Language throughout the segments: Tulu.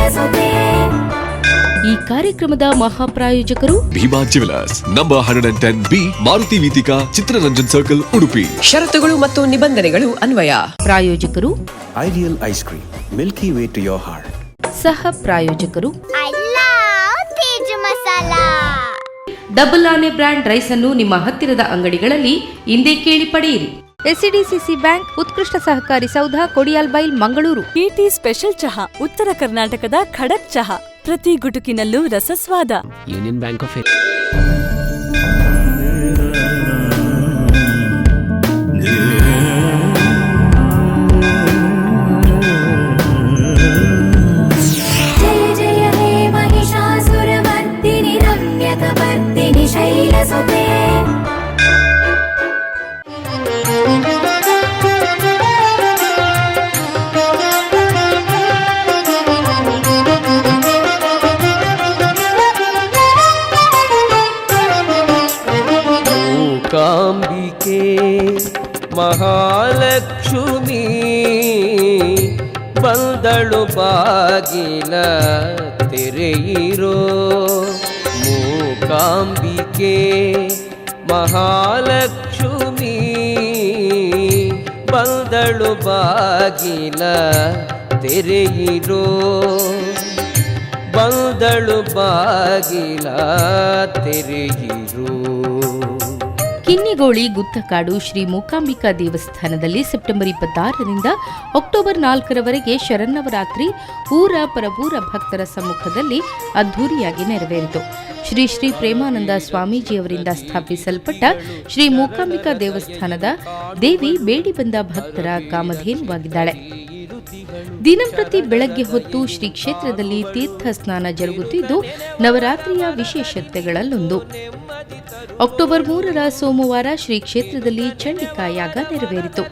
ಶೈಲಸುತೆ. ಈ ಕಾರ್ಯಕ್ರಮದ ಮಹಾಪ್ರಾಯೋಜಕರು Bhima jewellers, number 110B, Maruti Veethika, Chitraranjan circle, Udupi. ಷರತ್ತುಗಳು ಮತ್ತು ನಿಬಂಧನೆಗಳು ಅನ್ವಯ. ಪ್ರಾಯೋಜಕರು Ideal Ice Cream, Milky Way to your heart. ಸಹ ಪ್ರಾಯೋಜಕರು I love Tej masala. Double ಆನೆ ಬ್ರ್ಯಾಂಡ್ ರೈಸ್ ಅನ್ನು ನಿಮ್ಮ ಹತ್ತಿರದ ಅಂಗಡಿಗಳಲ್ಲಿ ಇಂದೇ ಕೇಳಿ ಪಡೆಯಿರಿ. ಎಸ್ಸಿಡಿಸಿಸಿ ಬ್ಯಾಂಕ್, ಉತ್ಕೃಷ್ಟ ಸಹಕಾರಿ ಸೌಧ, ಕೊಡಿಯಾಲ್ಬೈಲ್, ಮಂಗಳೂರು. ಕೆಟಿ ಸ್ಪೆಷಲ್ ಚಹಾ, ಉತ್ತರ ಕರ್ನಾಟಕದ ಖಡಕ್ ಚಹಾ. ಪ್ರತಿ ಗುಟುಕಿನಲ್ಲೂ ರಸಸ್ವಾದ. ಯೂನಿಯನ್ ಬ್ಯಾಂಕ್ ಆಫ್ ಜಯ ಜಯ ಹೇ ಮಹಿಷಾಸುರಮರ್ದಿನಿ ರಮ್ಯಕಪರ್ದಿನಿ ಶೈಲಸುತೆ. ಮೂಕಾಂಬಿಕೆ ಮಹಾಲಕ್ಷ್ಮಿ ಬಂದಳು, ಬಾಗಿಲ ತೆರೆಯಿರೋ. ಮೂಕಾಂಬಿಕೆ ಮಹಾಲಕ್ಷ್ಮಿ ಬಂದಳು, ಬಾಗಿಲ ತೆರೆಯಿರೋ. ಬಂದಳು, ಬಾಗಿಲ ತೆರೆಯಿರೋ. ಕಿನ್ನಿಗೋಳಿ ಗುತ್ತಕಾಡು ಶ್ರೀ ಮೂಕಾಂಬಿಕಾ ದೇವಸ್ಥಾನದಲ್ಲಿ ಸೆಪ್ಟೆಂಬರ್ 26ರಿಂದ ಅಕ್ಟೋಬರ್ 4ರವರೆಗೆ ಶರನ್ನವರಾತ್ರಿ ಊರ ಪರವೂರ ಭಕ್ತರ ಸಮ್ಮುಖದಲ್ಲಿ ಅದ್ಧೂರಿಯಾಗಿ ನೆರವೇರಿತು. ಶ್ರೀ ಶ್ರೀ ಪ್ರೇಮಾನಂದ ಸ್ವಾಮೀಜಿಯವರಿಂದ ಸ್ಥಾಪಿಸಲ್ಪಟ್ಟ ಶ್ರೀ ಮೂಕಾಂಬಿಕಾ ದೇವಸ್ಥಾನದ ದೇವಿ ಬೇಡಿ ಬಂದ ಭಕ್ತರ ಕಾಮಧೇನುವಾಗಿದ್ದಾಳೆ. ದಿನಂಪ್ರತಿ ಬೆಳಗ್ಗೆ ಹೊತ್ತು ಶ್ರೀ ಕ್ಷೇತ್ರದಲ್ಲಿ ತೀರ್ಥ ಸ್ನಾನ ಜರುಗುತ್ತಿದ್ದು, ನವರಾತ್ರಿಯ ವಿಶೇಷತೆಗಳಲ್ಲೊಂದು. ಅಕ್ಟೋಬರ್ 3ರ ಸೋಮವಾರ ಶ್ರೀ ಕ್ಷೇತ್ರದಲ್ಲಿ ಚಂಡಿಕಾ ಯಾಗ ನೆರವೇರಿತು.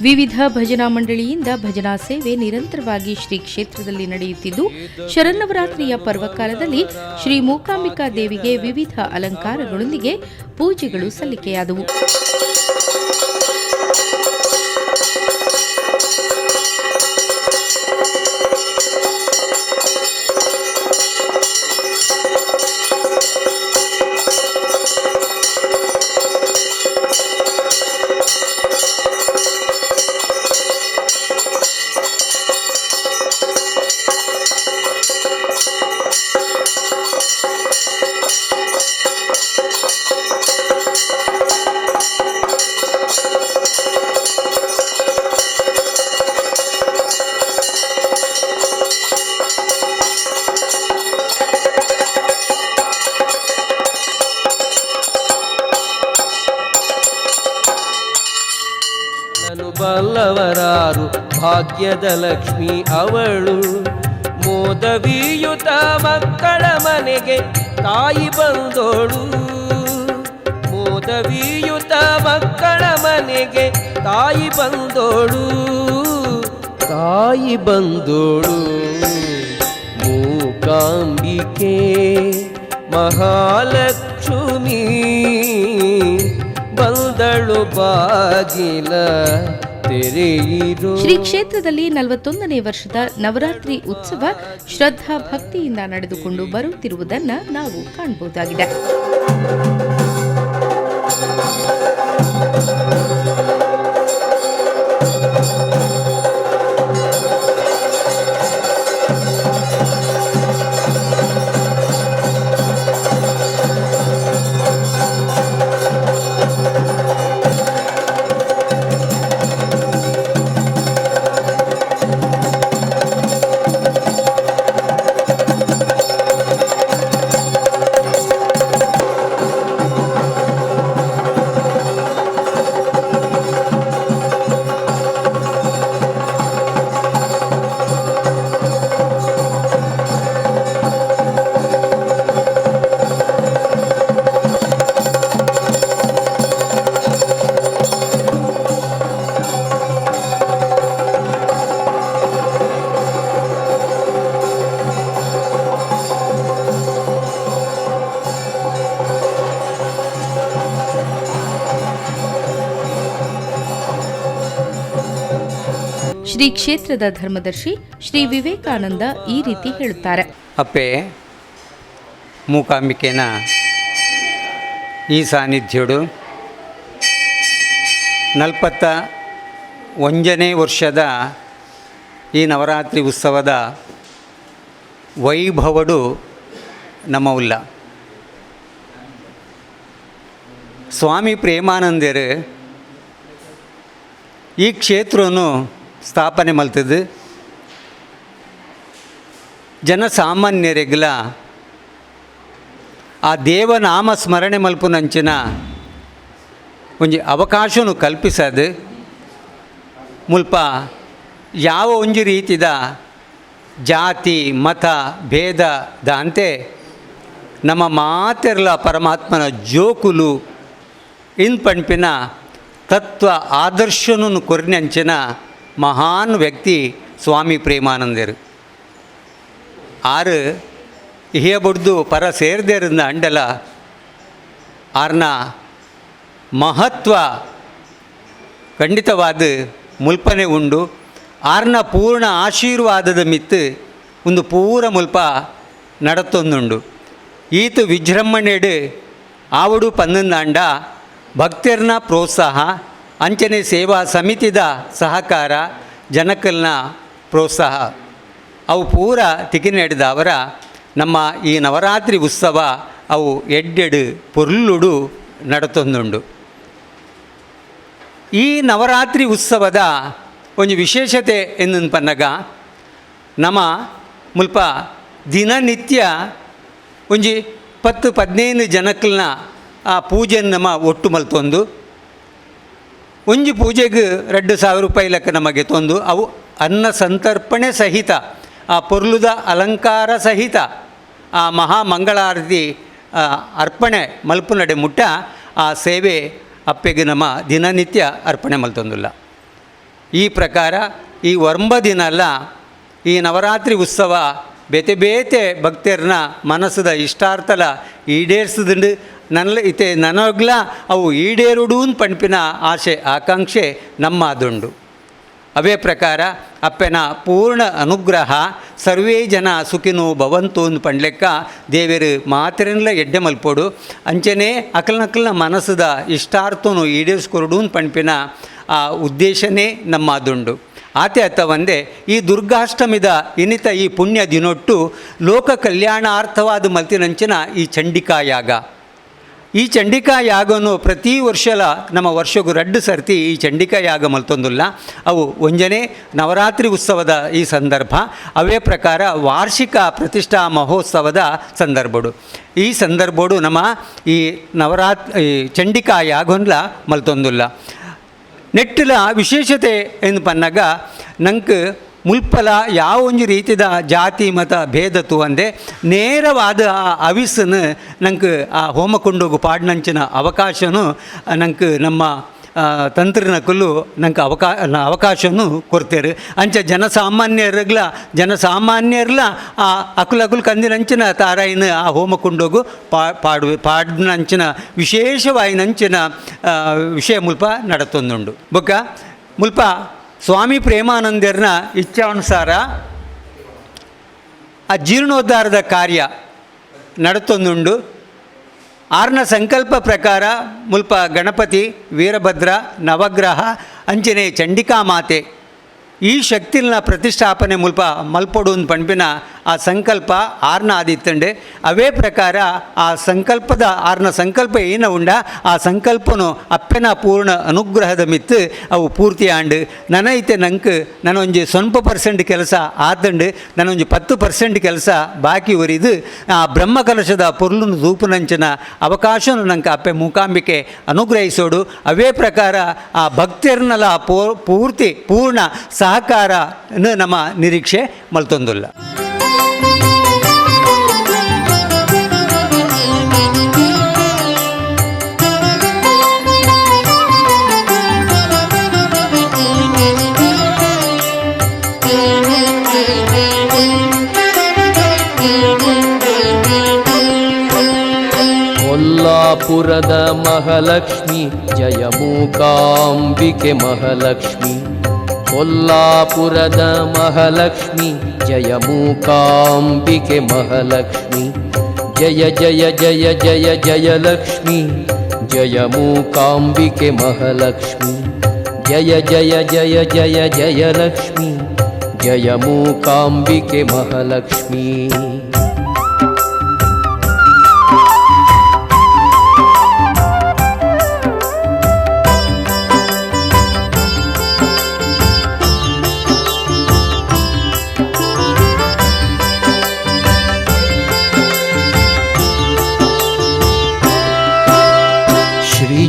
ವಿವಿಧ ಭಜನಾ ಮಂಡಳಿಯಿಂದ ಭಜನಾ ಸೇವೆ ನಿರಂತರವಾಗಿ ಶ್ರೀ ಕ್ಷೇತ್ರದಲ್ಲಿ ನಡೆಯುತ್ತಿದ್ದು, ಶರನ್ನವರಾತ್ರಿಯ ಪರ್ವಕಾಲದಲ್ಲಿ ಶ್ರೀ ಮೂಕಾಂಬಿಕಾ ದೇವಿಗೆ ವಿವಿಧ ಅಲಂಕಾರಗಳೊಂದಿಗೆ ಪೂಜೆಗಳು ಸಲ್ಲಿಕೆಯಾದವು. ನಾನು ಬಲ್ಲವರಾರು, ಭಾಗ್ಯದ ಲಕ್ಷ್ಮಿ ಅವಳು. ಮೋದವಿಯುತ ಮಕ್ಕಳ ಮನೆಗೆ ತಾಯಿ ಬಂದೋಳು. ಮೋದವಿಯುತ ಮಕ್ಕಳ ಮನೆಗೆ ತಾಯಿ ಬಂದೋಳು, ತಾಯಿ ಬಂದೋಳು. ಮೂಕಾಂಬಿಕೆ ಮಹಾಲಕ್ಷ್ಮಿ ಬಂದಳು, ಬಾಗಿಲ ತೆರೆಯಿರೋ. ಶ್ರೀ ಕ್ಷೇತ್ರದಲ್ಲಿ 41ನೇ ವರ್ಷದ ನವರಾತ್ರಿ ಉತ್ಸವ ಶ್ರದ್ಧಾ ಭಕ್ತಿಯಿಂದ ನಡೆದುಕೊಂಡು ಬರುತ್ತಿರುವುದನ್ನು ನಾವು ಕಾಣಬಹುದಾಗಿದೆ. Shri ಕ್ಷೇತ್ರದ ಧರ್ಮದರ್ಶಿ ಶ್ರೀ ವಿವೇಕಾನಂದ ಈ ರೀತಿ ಹೇಳುತ್ತಾರೆ. ಅಪ್ಪೆ ಮೂಕಾಂಬಿಕೆನ ಈ ಸಾನ್ನಿಧ್ಯುಡು 41ನೇ ವರ್ಷದ ಈ ನವರಾತ್ರಿ ಉತ್ಸವದ ವೈಭವಡು ನಮ್ಮವುಲ್ಲ. ಸ್ವಾಮಿ ಪ್ರೇಮಾನಂದರು ಈ ಕ್ಷೇತ್ರವನ್ನು ಸ್ಥಾಪನೆ ಮಲ್ತದ್ದು ಜನಸಾಮಾನ್ಯರಿಗೆಲ್ಲ ಆ ದೇವನಾಮ ಸ್ಮರಣೆ ಮಲ್ಪುನಂಚಿನ ಒಂಜಿ ಅವಕಾಶನು ಕಲ್ಪಿಸದು ಮುಲ್ಪ ಯಾವ ಒಂಜಿ ರೀತಿದ ಜಾತಿ ಮತ ಭೇದ ದಾಂತೆ ನಮ್ಮ ಮಾತೆರ್ಲ ಪರಮಾತ್ಮನ ಜೋಕುಲು ಇನ್ ಪಣ್ಪಿನ ತತ್ವ ಆದರ್ಶನನ್ನು ಕೊರ್ನಂಚಿನ ಮಹಾನ್ ವ್ಯಕ್ತಿ ಸ್ವಾಮಿ ಪ್ರೇಮಾನಂದರು. ಆರು ಇಹಿಯ ಬಡ್ದು ಪರ ಸೇರ್ದೇರಿಂದ ಅಂಡಲ ಆರ್ನ ಮಹತ್ವ ಖಂಡಿತವಾದ ಮುಲ್ಪನೆ ಉಂಡು. ಆರ್ನ ಪೂರ್ಣ ಆಶೀರ್ವಾದದ ಮಿತ್ತು ಒಂದು ಪೂರ ಮುಲ್ಪ ನಡತೊಂದುಂಡು. ಈತ ವಿಜೃಂಭಣೆಡು ಆವಡು ಪನ್ನೊಂದಾಂಡ ಭಕ್ತರ್ನ ಪ್ರೋತ್ಸಾಹ ಅಂಚನೆ ಸೇವಾ ಸಮಿತಿದ ಸಹಕಾರ ಜನಕಲ್ನ ಪ್ರೋತ್ಸಾಹ ಅವು ಪೂರ ತಿಕಿನೆಡ್ದವರ ನಮ್ಮ ಈ ನವರಾತ್ರಿ ಉತ್ಸವ ಅವು ಎಡ್ಡೆಡು ಪೊರ್ಲುಡು ನಡತೊಂದುಂಡು. ಈ ನವರಾತ್ರಿ ಉತ್ಸವದ ಒಂಜಿ ವಿಶೇಷತೆ ಎನ್ನು ಪನ್ನಗ ನಮ್ಮ ಮುಲ್ಪ ದಿನನಿತ್ಯ ಒಂಜಿ 10-15 ಜನಕ್ಕಲ್ನ ಆ ಪೂಜೆಯನ್ನು ನಮ್ಮ ಒಟ್ಟು ಮಲ್ತೊಂದು ಒಂಜಿ ಪೂಜೆಗೆ 2,000 ರೂಪಾಯಿ ಲೆಕ್ಕ ನಮಗೆ ತೊಂದು ಅವು ಅನ್ನ ಸಂತರ್ಪಣೆ ಸಹಿತ ಆ ಪೊರ್ಲುದ ಅಲಂಕಾರ ಸಹಿತ ಆ ಮಹಾಮಂಗಳಾರತಿ ಅರ್ಪಣೆ ಮಲ್ಪುನಡೆ ಮುಟ್ಟ ಆ ಸೇವೆ ಅಪ್ಪೆಗೆ ನಮ್ಮ ದಿನನಿತ್ಯ ಅರ್ಪಣೆ ಮಲ್ತೊಂದಿಲ್ಲ. ಈ ಪ್ರಕಾರ ಈ ಒಂಬ ದಿನ ಅಲ್ಲ ಈ ನವರಾತ್ರಿ ಉತ್ಸವ ಬೇತೆ ಬೇತೆ ಭಕ್ತರನ್ನ ಮನಸ್ಸದ ಇಷ್ಟಾರ್ಥಲ ಈಡೇರಿಸದಂಡು ನನ್ನ ಇತೆ ನನಗ್ಲ ಅವು ಈಡೇರುಡೂನ್ ಪಣ್ಪಿನ ಆಸೆ ಆಕಾಂಕ್ಷೆ ನಮ್ಮದುಂಡು. ಅವೇ ಪ್ರಕಾರ ಅಪ್ಪನ ಪೂರ್ಣ ಅನುಗ್ರಹ ಸರ್ವೇ ಜನ ಸುಖಿನೋ ಭವಂತು ಅಂದ್ ಪಂಡ್ಲೆಕ್ಕ ದೇವರು ಮಾತ್ರೆನ್ಲ ಎಡ್ಡೆ ಮಲ್ಪೋಡು ಅಂಚನೆ ಅಕಲ್ನಕಲ್ನ ಮನಸ್ಸದ ಇಷ್ಟಾರ್ಥನು ಈಡೇರಿಸ್ಕೊರಡು ಪಣ್ಪಿನ ಆ ಉದ್ದೇಶನೇ ನಮ್ಮದುಂಡು. ಆತೆ ಅತ್ತ ಒಂದೇ ಈ ದುರ್ಗಾಷ್ಟಮಿದ ಇನಿತ ಈ ಪುಣ್ಯ ದಿನೊಟ್ಟು ಲೋಕ ಕಲ್ಯಾಣಾರ್ಥವಾದ ಮಲ್ತಿನಂಚಿನ ಈ ಚಂಡಿಕಾಯಾಗ. ಈ ಚಂಡಿಕಾ ಯಾಗನು ಪ್ರತಿ ವರ್ಷಲ ನಮ್ಮ ವರ್ಷಗೂ 2 ಸರ್ತಿ ಈ ಚಂಡಿಕಾ ಯಾಗ ಮಲ್ತೊಂದುಲ್ಲ. ಅವು ಒಂಜನೆ ನವರಾತ್ರಿ ಉತ್ಸವದ ಈ ಸಂದರ್ಭ, ಅವೇ ಪ್ರಕಾರ ವಾರ್ಷಿಕ ಪ್ರತಿಷ್ಠಾ ಮಹೋತ್ಸವದ ಸಂದರ್ಭಡು. ಈ ಸಂದರ್ಭಡು ನಮ್ಮ ಈ ನವರಾತ್ರಿ ಈ ಚಂಡಿಕಾ ಯಾಗನ್ಲ ಮಲ್ತೊಂದುಲ್ಲ. ನೆಟ್ಟಿಲ ವಿಶೇಷತೆ ಎಂದು ಪನ್ನಗ ನಂಗೆ ಮುಲ್ಪಲ ಯಾವ ಒಂಜಿ ರೀತಿದ ಜಾತಿ ಮತ ಭೇದ ತೂವಂದೆ ನೇರವಾದ ಆ ಅವಿಸನ್ನು ನಂಗೆ ಆ ಹೋಮಕೊಂಡೋಗು ಪಾಡ್ನಂಚಿನ ಅವಕಾಶನು ನಂಗೆ ನಮ್ಮ ತಂತ್ರನ ಕುಲ್ಲು ನಂಗೆ ಅವಕಾಶನು ಕೊಡ್ತೇರು. ಅಂಚ ಜನಸಾಮಾನ್ಯರ್ಲ ಆ ಅಕುಲ್ ಅಕುಲ್ ಕಂದಿನಂಚಿನ ತಾರಾಯಿನ ಆ ಹೋಮಕೊಂಡೋಗು ಪಾಡುವೆ ಪಾಡ್ನಂಚಿನ ವಿಶೇಷವಾಯಿನಂಚಿನ ವಿಷಯ ಮುಲ್ಪ ನಡತೊಂದುಂಡು. ಬೊಕ್ಕ ಮುಲ್ಪ ಸ್ವಾಮಿ ಪ್ರೇಮಾನಂದರ್ನ ಇಚ್ಛಾನುಸಾರ ಆ ಜೀರ್ಣೋದ್ಧಾರದ ಕಾರ್ಯ ನಡತೊಂದುಂಡು. ಆರ್ನ ಸಂಕಲ್ಪ ಪ್ರಕಾರ ಮುಲ್ಪ ಗಣಪತಿ, ವೀರಭದ್ರ, ನವಗ್ರಹ ಅಂಚನೆ ಚಂಡಿಕಾ ಮಾತೆ ಈ ಶಕ್ತಿನ ಪ್ರತಿಷ್ಠಾಪನೆ ಮುಲ್ಪ ಮಲ್ಪೊಡು ಪಣ್ಪಿನ ಆ ಸಂಕಲ್ಪ ಆರ್ನ ಆದಿತ್ತಂಡೆ. ಅವೇ ಪ್ರಕಾರ ಆ ಸಂಕಲ್ಪದ ಆರ್ನ ಸಂಕಲ್ಪ ಏನ ಉಂಡ ಆ ಸಂಕಲ್ಪನು ಅಪ್ಪನ ಪೂರ್ಣ ಅನುಗ್ರಹದ ಮಿತ್ತು ಅವು ಪೂರ್ತಿ ಆಂಡು. ನನೈತೆ ನಂಗೆ ನಾನೊಂಜಿ 0% ಕೆಲಸ ಆತಂಡು, ನಾನೊಂಜಿ 10% ಕೆಲಸ ಬಾಕಿ ಒರಿದು ಆ ಬ್ರಹ್ಮಕಲಶದ ಪೊರ್ಲುನು ದೂಪುನಂಚಿನ ಅವಕಾಶನು ನಂಗೆ ಅಪ್ಪೆ ಮೂಕಾಂಬಿಕೆ ಅನುಗ್ರಹಿಸೋಡು. ಅವೇ ಪ್ರಕಾರ ಆ ಭಕ್ತರ್ನಲ ಪೂರ್ತಿ ಪೂರ್ಣ ಸಹಕಾರ ನಮ್ಮ ನಿರೀಕ್ಷೆ ಮಲ್ತೊಂದುಲ್ಲ. ಕೊಲ್ಲಾಪುರದ ಮಹಾಲಕ್ಷ್ಮಿ ಜಯ ಮೂಕಾಂಬಿಕೆ ಮಹಾಲಕ್ಷ್ಮಿ, ಕೊಲ್ಲಾಪುರದ ಮಹಾಲಕ್ಷ್ಮಿ ಜಯ ಮೂಕಾಂಬಿಕೆ ಮಹಾಲಕ್ಷ್ಮಿ ಜಯ ಜಯ ಜಯ ಜಯ ಜಯಲಕ್ಷ್ಮಿ ಜಯ ಮೂಕಾಂಬಿಕೆ ಮಹಾಲಕ್ಷ್ಮಿ ಜಯ ಜಯ ಜಯ ಜಯ ಜಯಲಕ್ಷ್ಮಿ ಜಯ ಮೂಕಾಂಬಿಕೆ ಮಹಾಲಕ್ಷ್ಮಿ.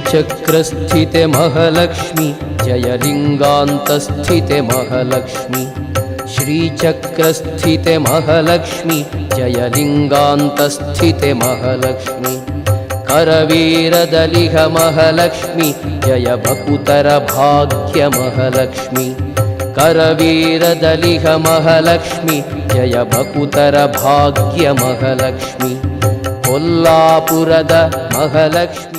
श्रीचक्रस्थिते महालक्ष्मि जयलिङ्गान्तस्थिते महालक्ष्मि श्रीचक्रस्थिते महालक्ष्मि जयलिङ्गान्तस्थिते महालक्ष्मि करवीरदलिह महालक्ष्मि जय बकुतर भाग्य महालक्ष्मि करवीरदलिह महालक्ष्मि जय बकुतर भाग्य महालक्ष्मि कोल्लापुರದ ಮಹಾಲಕ್ಷ್ಮಿ.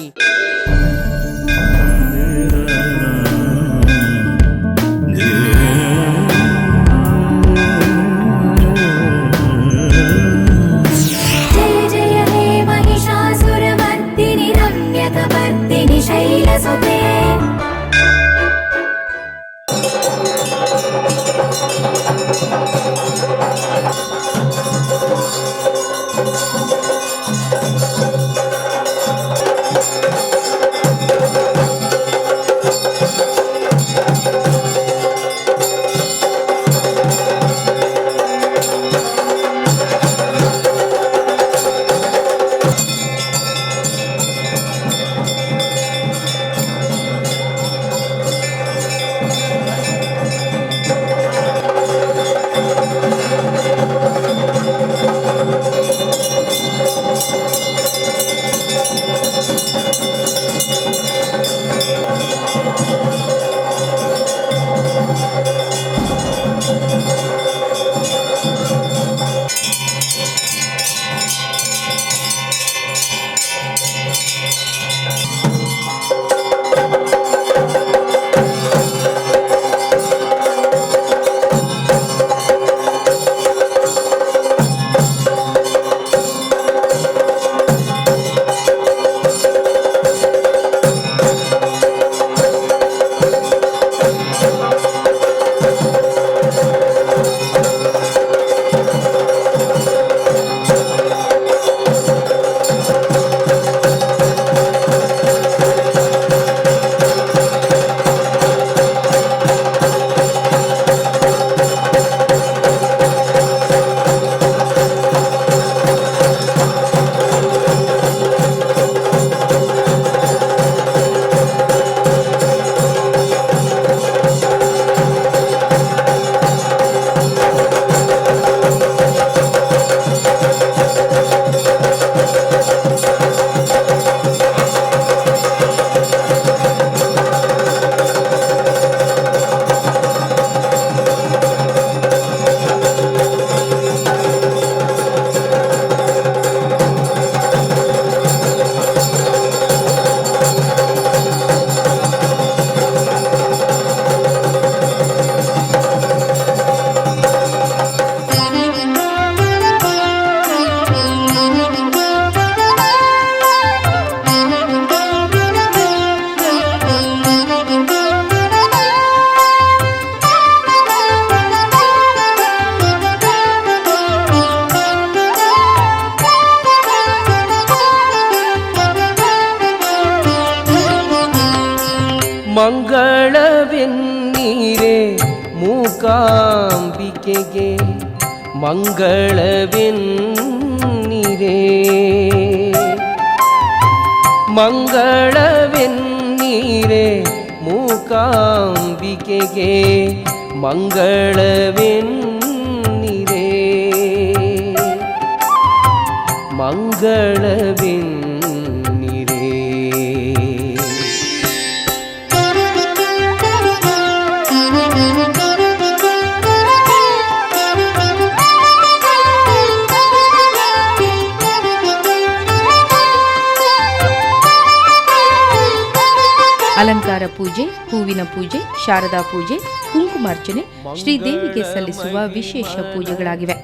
जय जय हे महिषासुरमर्दिनि रम्यकपर्दिनि शैलसुते. ಮಂಗಳವೆನ್ನೀರೆ ಮೂಕಾಂಬಿಕೆಗೆ ಮಂಗಳವೆನ್ನೀರೆ ಮಂಗಳವೆನ್ನೀರೆ ಮೂಕಾಂಬಿಕೆಗೆ ಮಂಗಳವೆನ್ನೀರೆ ಮಂಗಳವೆನ್ನೀರೆ. ಅಲಂಕಾರ ಪೂಜೆ, ಹೂವಿನ ಪೂಜೆ, ಶಾರದಾ ಪೂಜೆ, ಕುಂಕುಮಾರ್ಚನೆ ಶ್ರೀದೇವಿಗೆ ಸಲ್ಲಿಸುವ ವಿಶೇಷ ಪೂಜೆಗಳಾಗಿವೆ.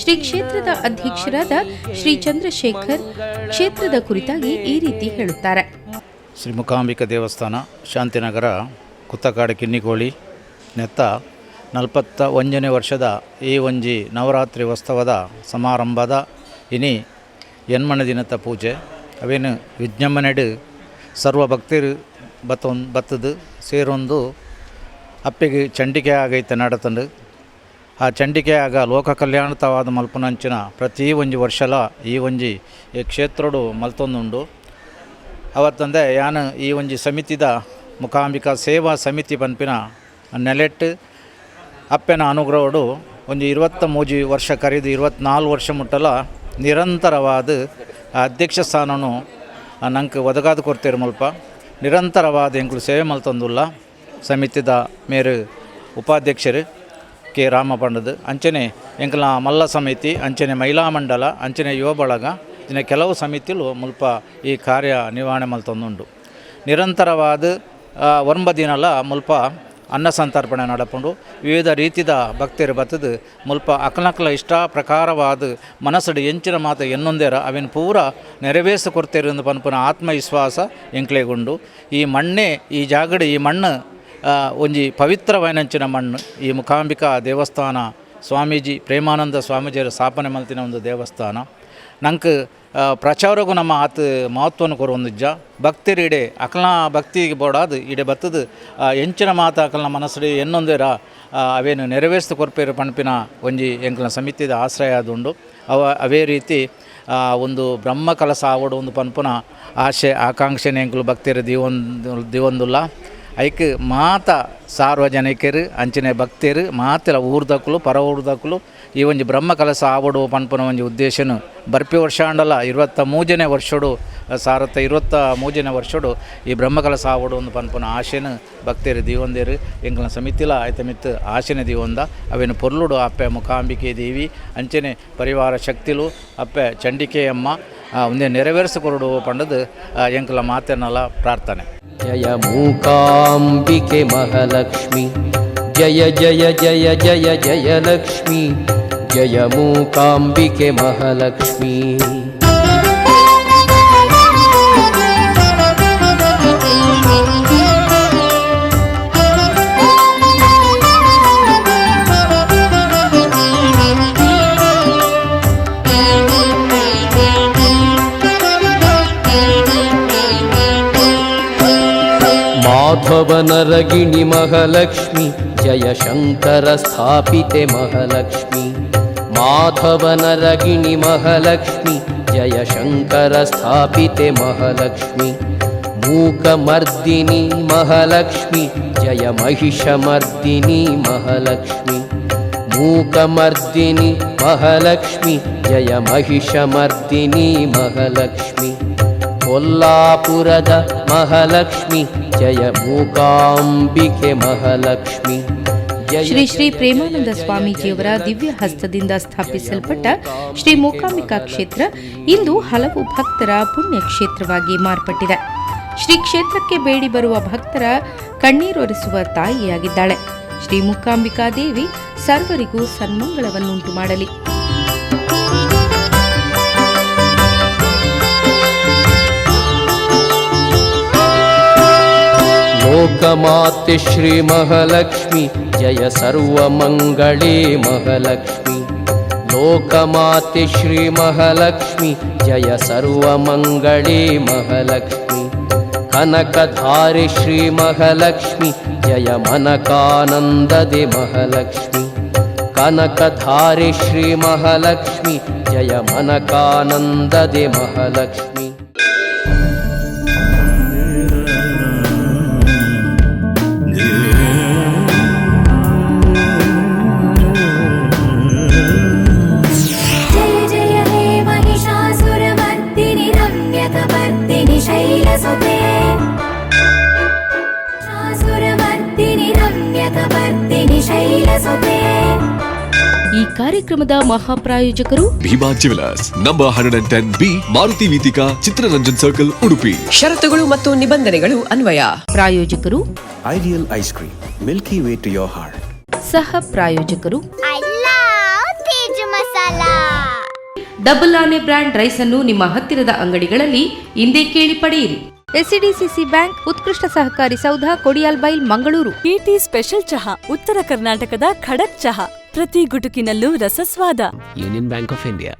ಶ್ರೀ ಕ್ಷೇತ್ರದ ಅಧ್ಯಕ್ಷರಾದ ಶ್ರೀ ಚಂದ್ರಶೇಖರ್ ಕ್ಷೇತ್ರದ ಕುರಿತಾಗಿ ಈ ರೀತಿ ಹೇಳುತ್ತಾರೆ. ಶ್ರೀ ಮೂಕಾಂಬಿಕಾ ದೇವಸ್ಥಾನ, ಶಾಂತಿನಗರ, ಕುತ್ತಕಾಡು, ಕಿನ್ನಿಗೋಳಿ ನೆತ್ತ 41ನೇ ವರ್ಷದ ಈ ಒಂಜಿ ನವರಾತ್ರಿ ಉತ್ಸವದ ಸಮಾರಂಭದ ಇನಿ 8ನೇ ದಿನದ ಪೂಜೆ. ಅವೇನು ವಿಜ್ಞಂಭನೆಡು ಸರ್ವ ಭಕ್ತರು ಬತ್ತದು ಸೇರೊಂದು ಅಪ್ಪೆಗೆ ಚಂಡಿಕೆ ಆಗೈತೆ ನಡತಂಡು. ಆ ಚಂಡಿಕೆ ಆಗ ಲೋಕ ಕಲ್ಯಾಣತವಾದ ಮಲ್ಪುನಂಚಿನ ಪ್ರತಿ ಒಂಜಿ ವರ್ಷಲ ಈ ಒಂಜಿ ಈ ಕ್ಷೇತ್ರಡು ಮಲ್ತೊಂದುಂಡು. ಅವತ್ತಂದೆ ಯಾನ್ ಈ ಒಂಜಿ ಸಮಿತಿದ ಮೂಕಾಂಬಿಕಾ ಸೇವಾ ಸಮಿತಿ ಪನ್ಪಿನ ನೆಲೆಟ್ ಅಪ್ಪೆನ ಅನುಗ್ರಹಡು ಒಂಜಿ 23 ವರ್ಷ ಕರಿದು 24 ವರ್ಷ ಮುಟ್ಟಲ ನಿರಂತರವಾದ ಅಧ್ಯಕ್ಷ ಸ್ಥಾನನು ನಂಗೆ ಒದಗಾದ ಕೊಡ್ತೇರು. ಮುಲ್ಪ ನಿರಂತರವಾದ ಎಂಕುಲು ಸೇವೆ ಮಲ್ತೊಂದುಲ್ಲ. ಸಮಿತಿದ ಮೇರು ಉಪಾಧ್ಯಕ್ಷರು ಕೆ ರಾಮ ಪಂಡದು, ಅಂಚನೆ ಎಂಕಲ್ನ ಮಲ್ಲ ಸಮಿತಿ, ಅಂಚನೆ ಮಹಿಳಾ ಮಂಡಲ, ಅಂಚನೆ ಯುವ ಬಳಗ, ಇನ್ನು ಕೆಲವು ಸಮಿತಿಲು ಮುಲ್ಪ ಈ ಕಾರ್ಯ ನಿರ್ವಹಣೆ ಮಲ್ತೊಂದುಂಡು. ನಿರಂತರವಾದ 9 ದಿನಲ ಮುಲ್ಪ ಅನ್ನ ಸಂತರ್ಪಣೆ ನಡಪುಂಡು. ವಿವಿಧ ರೀತಿದ ಭಕ್ತರು ಬತ್ತದು ಮುಲ್ಪ ಅಕಲಕಲ ಇಷ್ಟ ಪ್ರಕಾರವಾದ ಮನಸ್ಸುಡು ಎಂಚಿನ ಮಾತ ಎನ್ನೊಂದೇರ ಅವಿನ ಪೂರ ನೆರವೇರಿಸಿ ಕೊಡ್ತೇರು ಎಂದು ಪನ್ಪುನ ಆತ್ಮವಿಶ್ವಾಸ ಎಂಕ್ಲೆಗುಂಡು. ಈ ಮಣ್ಣೆ, ಈ ಜಾಗಡು, ಈ ಮಣ್ಣು ಒಂಜಿ ಪವಿತ್ರವಾಯಿನಂಚಿನ ಮಣ್ಣು. ಈ ಮೂಕಾಂಬಿಕಾ ದೇವಸ್ಥಾನ ಸ್ವಾಮೀಜಿ ಪ್ರೇಮಾನಂದ ಸ್ವಾಮೀಜಿಯರ ಸ್ಥಾಪನೆ ಮಲ್ತಿನ ಒಂದು ದೇವಸ್ಥಾನ. ನಂಗೆ ಪ್ರಚಾರಗೂ ನಮ್ಮ ಆತ ಮಹತ್ವವನ್ನು ಕೊರೊಂದಿಜ್ಜ. ಭಕ್ತರು ಇಡೆ ಅಕಲ್ನ ಭಕ್ತಿಗೆ ಬೋಡಾದು ಇಡೆ ಬತ್ತದು ಎಂಚಿನ ಮಾತ ಅಕಲ್ನ ಮನಸ್ಸುಡು ಎನ್ನೊಂದೇರ ಅವೇನು ನೆರವೇರಿಸಿ ಕೊರ್ಪೇರು ಪನ್ಪಿನ ಒಂಜಿ ಎಂಕಲ್ನ ಸಮಿತಿದ ಆಶ್ರಯ ಆದುಂಡು. ಅವೇ ರೀತಿ ಒಂದು ಬ್ರಹ್ಮ ಕಲಸ ಆವಡು ಒಂದು ಪನ್ಪುನ ಆಶೆ ಆಕಾಂಕ್ಷೆನೆ ಎಂಕುಲು ಭಕ್ತರು ದಿವೊಂದುಲ್ಲ. ಐಕ್ ಮಾತ ಸಾರ್ವಜನಿಕರು, ಅಂಚನೆ ಭಕ್ತರು, ಮಾತೆಲ ಊರ್ದಕುಲು, ಪರ ಊರ್ದಕುಲು ಈ ಒಂಜಿ ಬ್ರಹ್ಮ ಕಲಸ ಆವಡು ಪನ್ಪುನ ಒಂಜಿ ಉದ್ದೇಶನು ಬರ್ಪಿ ವರ್ಷ ಆಂಡಲ 23ನೇ ವರ್ಷಡು, ಸಾರತ್ತ 23ನೇ ವರ್ಷಡು ಈ ಬ್ರಹ್ಮ ಕಲಸ ಆವಡು ಒಂದು ಪನ್ಪುನ ಆಶೆನು ಭಕ್ತರು ದೀವೊಂದೇರು. ಎಂಕಲ್ನ ಸಮಿತಿಲ ಆಯ್ತ ಮಿತ್ತು ಆಶೆನೆ ದೀವೊಂದ. ಅವೇನು ಪೊರ್ಲುಡು ಅಪ್ಪೆ ಮೂಕಾಂಬಿಕೆ ದೇವಿ, ಅಂಚನೆ ಪರಿವಾರ ಶಕ್ತಿಲು, ಅಪ್ಪೆ ಚಂಡಿಕೆಯಮ್ಮ ಒಂದೇ ನೆರವೇರಿಸಿ ಕೊರಡು ಪಂಡದು ಎಂಕಲ ಮಾತೆನಲ ಪ್ರಾರ್ಥನೆ. ಜಯ ಮೂಕಾಂಬಿಕೆ ಮಹಾಲಕ್ಷ್ಮಿ, ಜಯ ಜಯ ಜಯ ಜಯ ಜಯ ಲಕ್ಷ್ಮಿ, ಜಯ ಮೂಕಾಂಬಿಕೆ ಮಹಾಲಕ್ಷ್ಮಿ. ಮಾಧವ ನರಗಿಣಿ ಮಹಾಲಕ್ಷ್ಮಿ, ಜಯ ಶಂಕರ ಸ್ಥಾಪಿತೆ ಮಹಾಲಕ್ಷ್ಮಿ. ಮಾಧವ ನರಗಿಣಿ ಮಹಾಲಕ್ಷ್ಮಿ, ಜಯ ಶಂಕರ ಸ್ಥಾಪಿತೆ ಮಹಾಲಕ್ಷ್ಮಿ. ಮೂಕಮರ್ದಿನಿ ಮಹಾಲಕ್ಷ್ಮಿ, ಜಯ ಮಹಿಷಮರ್ದಿನಿ ಮಹಾಲಕ್ಷ್ಮಿ. ಮೂಕಮರ್ದಿನಿ ಮಹಾಲಕ್ಷ್ಮಿ, ಜಯ ಮಹಿಷಮರ್ದಿನಿ ಮಹಾಲಕ್ಷ್ಮಿ. ಕೊಲ್ಲಾಪುರದ ಮಹಾಲಕ್ಷ್ಮಿ, ಜಯ ಮೂಕಾಂಬಿಕೆ ಮಹಾಲಕ್ಷ್ಮಿ. ಜಯ ಶ್ರೀ ಶ್ರೀ ಪ್ರೇಮಾನಂದ ಸ್ವಾಮೀಜಿಯವರ ದಿವ್ಯ ಹಸ್ತದಿಂದ ಸ್ಥಾಪಿಸಲ್ಪಟ್ಟ ಶ್ರೀ ಮೂಕಾಂಬಿಕಾ ಕ್ಷೇತ್ರ ಇಂದು ಹಲವು ಭಕ್ತರ ಪುಣ್ಯ ಕ್ಷೇತ್ರವಾಗಿ ಮಾರ್ಪಟ್ಟಿದೆ. ಶ್ರೀ ಕ್ಷೇತ್ರಕ್ಕೆ ಬೇಡಿ ಬರುವ ಭಕ್ತರ ಕಣ್ಣೀರೊರೆಸುವ ತಾಯಿಯಾಗಿದ್ದಾಳೆ. ಶ್ರೀ ಮೂಕಾಂಬಿಕಾ ದೇವಿ ಸರ್ವರಿಗೂ ಸನ್ಮಂಗಳವನ್ನುಂಟು ಮಾಡಲಿ. ಲೋಕಮಾತೆ ಶ್ರೀ ಮಹಾಲಕ್ಷ್ಮಿ, ಜಯ ಸರ್ವಮಂಗಳೇ ಮಹಾಲಕ್ಷ್ಮಿ. ಲೋಕಮಾತೆ ಶ್ರೀ ಮಹಾಲಕ್ಷ್ಮಿ, ಜಯ ಸರ್ವಮಂಗಳೇ ಮಹಾಲಕ್ಷ್ಮಿ. ಕನಕಧಾರಿ ಶ್ರೀ ಮಹಾಲಕ್ಷ್ಮಿ, ಜಯ ಮನಕಾನಂದದೆ ಮಹಾಲಕ್ಷ್ಮಿ. ಕನಕಧಾರಿ ಶ್ರೀ ಮಹಾಲಕ್ಷ್ಮಿ, ಜಯ ಮನಕಾನಂದದೆ ಮಹಾಲಕ್ಷ್ಮಿ. जय जय हे महिषासुरमर्दिनि रम्यकपर्दिनि शैलसुते, सुरमर्दिनि रम्यकपर्दिनि शैलसुते. ಈ ಕಾರ್ಯಕ್ರಮದ ಮಹಾಪ್ರಾಯೋಜಕರು Bhima Jewelers, number 110B, Maruti Vitika, Chitraranjan Circle, Udupi. ಷರತ್ತುಗಳು ಮತ್ತು ನಿಬಂಧನೆಗಳು ಅನ್ವಯ. ಪ್ರಾಯೋಜಕರು Ideal Ice Cream, Milky Way to your heart. ಸಹ ಪ್ರಾಯೋಜಕರು I love Teju masala. Double ಆನೆ ಬ್ರ್ಯಾಂಡ್ ರೈಸ್ ಅನ್ನು ನಿಮ್ಮ ಹತ್ತಿರದ ಅಂಗಡಿಗಳಲ್ಲಿ ಇಂದೇ ಕೇಳಿ ಪಡೆಯಿರಿ. ಎಸ್ಸಿಡಿಸಿಸಿ ಬ್ಯಾಂಕ್, ಉತ್ಕೃಷ್ಟ ಸಹಕಾರಿ ಸೌಧ, ಕೊಡಿಯಾಲ್ಬೈಲ್, ಮಂಗಳೂರು. ಕೆಟಿ ಸ್ಪೆಷಲ್ ಚಹಾ, ಉತ್ತರ ಕರ್ನಾಟಕದ ಖಡಕ್ ಚಹಾ. ಪ್ರತಿ ಗುಟುಕಿನಲ್ಲೂ ರಸಸ್ವಾದ. Union bank of India.